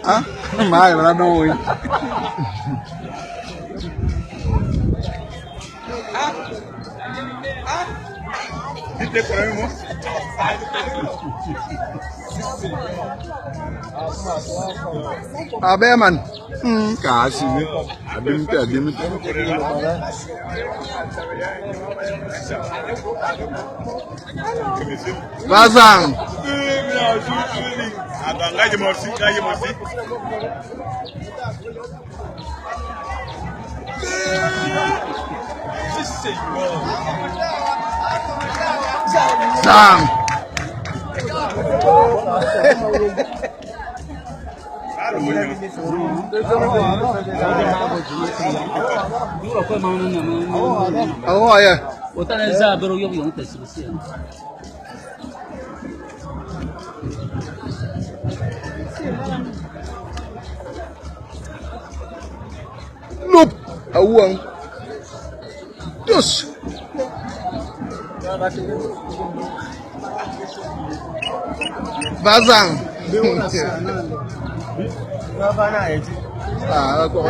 Ah, mai, ma noi. Abe man. Kasi ni. Adimte, adimte. Bazang. Zang. Oh ya. 我当然是不如用用的，是不是？ Lup. Awang. Terus. Bazang. Ah, kok.